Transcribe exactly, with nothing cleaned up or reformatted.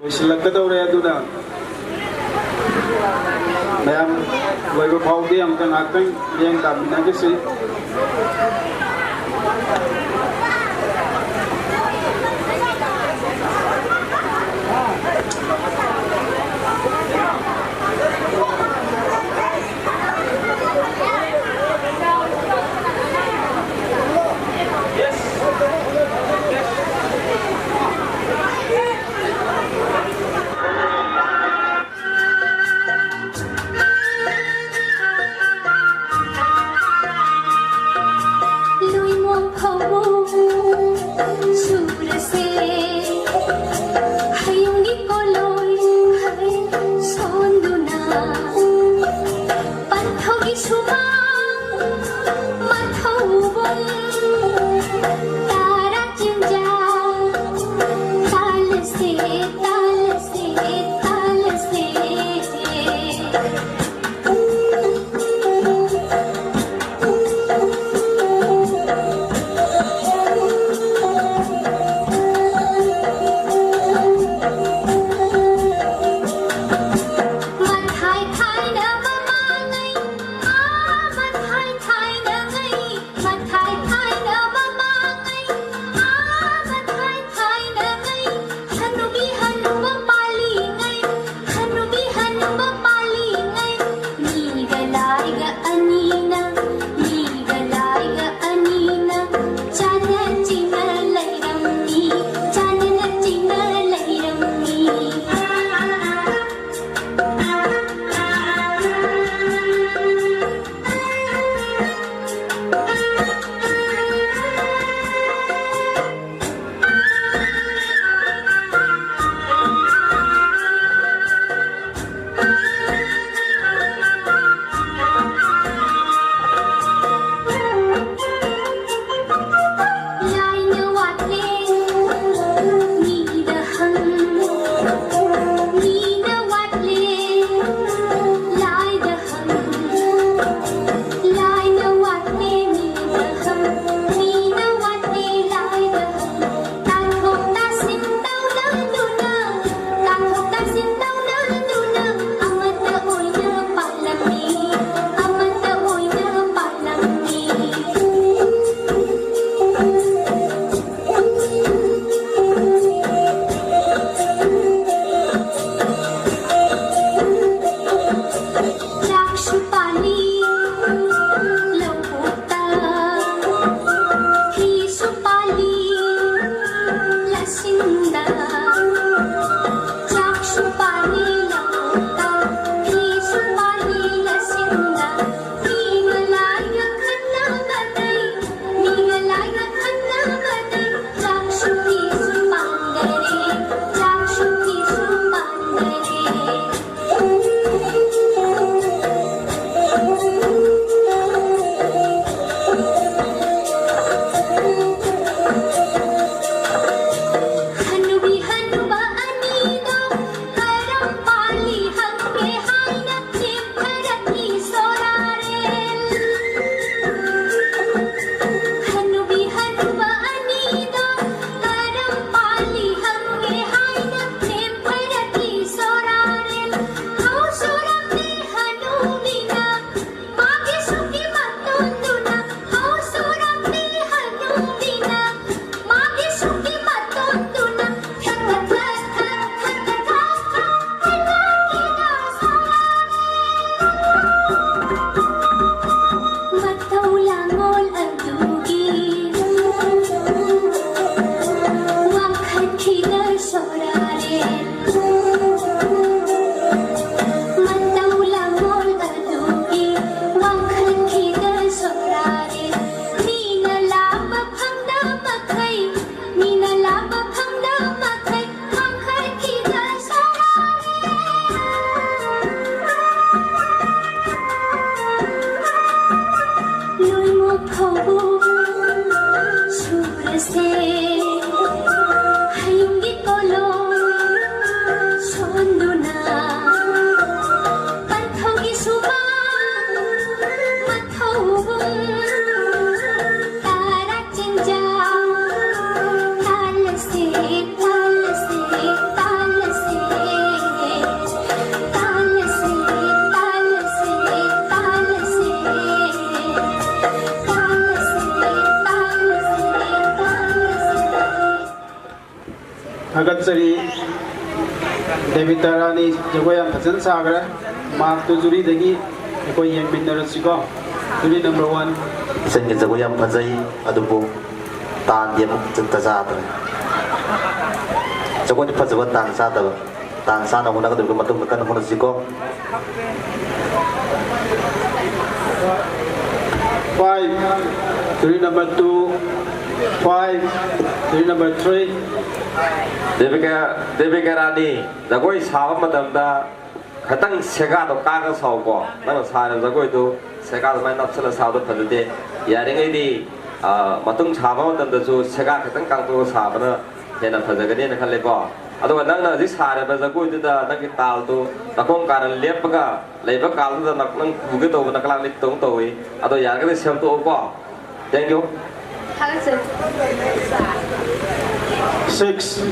ꯂꯣꯏꯁꯤꯜꯂꯛꯀꯗꯧꯔꯦ꯫ ꯑꯗꯨꯅ ꯃꯌꯥꯝ ꯂꯣꯏꯕ ꯐꯥꯎꯗꯤ ꯑꯃꯨꯛꯇ ꯉꯥꯏꯍꯥꯛꯇꯪ ꯃꯤꯠꯌꯦꯡ ꯇꯥꯃꯤꯟꯅꯈꯤꯁꯤ꯫ ꯃꯇꯧ ꯂꯥꯡꯑꯣꯜ ꯑꯗꯨꯒꯤ ꯋꯥꯡꯈꯠꯈꯤꯗ ꯁꯣꯔꯥꯔꯦ꯫ ꯃꯤꯅ ꯂꯥꯝꯕ ꯐꯪꯗ ꯃꯈꯩ, ꯃꯤꯅ ꯂꯥꯝꯕ ꯐꯪꯗ ꯃꯈꯩ ꯋꯥꯡꯈꯠꯈꯤꯗ ꯁꯣꯔꯥꯔꯦ꯫ ꯂꯣꯏꯃꯛ ꯐꯥꯎꯕ ꯁꯨꯔꯁꯦ꯫ ꯍꯌꯨꯝꯒꯤ ꯄꯣꯠꯂꯣꯏ ꯁꯣꯟꯗꯨꯅ ꯄꯟꯊꯧꯒꯤ ꯁꯨꯃꯥꯡ ꯃꯊꯧꯕꯨꯡ ꯇꯔꯥ ꯆꯤꯡꯖꯥꯎ ꯇꯥꯜꯂꯁꯦ, ꯇꯥꯜꯂꯁꯦ, ꯇꯥꯜꯂꯁꯦ꯫ ꯇꯥꯜꯂꯁꯦ, ꯇꯥꯜꯂꯁꯦ, ꯇꯥꯜꯂꯁꯦ꯫ ꯇꯥꯜꯂꯁꯦ, ꯇꯥꯜꯂꯁꯦ, ꯇꯥꯜꯂꯁꯦ꯫ ꯊꯥꯒꯠꯆꯔꯤ꯫ ꯗꯦꯕꯤꯇꯥ ꯔꯥꯅꯤ ꯖꯒꯣꯏ ꯌꯥꯝ ꯐꯖꯅ ꯁꯥꯈ꯭ꯔꯦ꯫ ꯃꯥꯔꯛꯇꯨ ꯖꯨꯔꯤꯗꯒꯤ ꯑꯩꯈꯣꯏ ꯌꯦꯡꯃꯤꯟꯅꯔꯁꯤꯀꯣ꯫ Jury number one. ꯏꯆꯟꯒꯤ ꯖꯒꯣꯏ ꯌꯥꯝ ꯐꯖꯩ, ꯑꯗꯨꯕꯨ ꯇꯥꯟꯗꯤ ꯑꯃꯨꯛ ꯆꯠꯇ ꯆꯥꯗ꯭ꯔꯦ꯫ ꯖꯒꯣꯏꯗꯤ ꯐꯖꯕ, ꯇꯥꯟ ꯆꯥꯗꯕ꯫ ꯇꯥꯟ ꯆꯥꯅ ꯍꯣꯠꯅꯒꯗꯕꯒꯤ ꯃꯇꯨꯡꯗ ꯀꯟꯅ ꯍꯣꯠꯅꯁꯤꯀꯣ꯫ Five, jury number two, five, jury number three. Debika, Debika Rani, ꯖꯒꯣꯏ ꯁꯥꯕ ꯃꯇꯝꯗ ꯈꯤꯇꯪ ꯁꯦꯒꯥꯗꯣ ꯀꯥꯒ ꯁꯥꯎꯀꯣ꯫ ꯅꯪꯅ ꯁꯥꯔꯤꯕ ꯖꯒꯣꯏꯗꯨ ꯁꯦꯒꯥ ꯑꯗꯨꯃꯥꯏꯅ ꯅꯞꯁꯤꯜꯂ ꯁꯥꯕꯗꯣ ꯐꯖꯗꯦ꯫ ꯌꯥꯔꯤꯉꯩꯗꯤ, ꯑ, ꯃꯇꯨꯡ ꯁꯥꯕ ꯃꯇꯝꯗꯁꯨ ꯁꯦꯒꯥ ꯈꯤꯇꯪ ꯀꯥꯡꯊꯣꯛꯑꯒ ꯁꯥꯕꯅ ꯍꯦꯟꯅ ꯐꯖꯒꯅꯤꯅ ꯈꯜꯂꯦꯀꯣ꯫ ꯑꯗꯨꯒ ꯅꯪꯅ ꯍꯧꯖꯤꯛ ꯁꯥꯔꯤꯕ ꯖꯒꯣꯏꯗꯨꯗ ꯅꯪꯒꯤ ꯇꯥꯜꯗꯨ ꯅꯈꯣꯡ ꯀꯥꯔ ꯂꯦꯞꯄꯒ ꯂꯩꯕ ꯀꯥꯜꯗꯨꯗ ꯅꯪ, ꯅꯪ ꯄꯨꯒꯦ ꯇꯧꯕ ꯅꯀꯂꯥꯛ ꯅꯤꯛ ꯇꯧ ꯇꯧꯏ꯫ ꯑꯗꯣ ꯌꯥꯔꯒꯗꯤ ꯁꯦꯝꯗꯣꯛꯑꯣꯀꯣ꯫ Thank you꯫ ꯊꯥꯒꯠꯆꯔꯤ꯫ Six꯫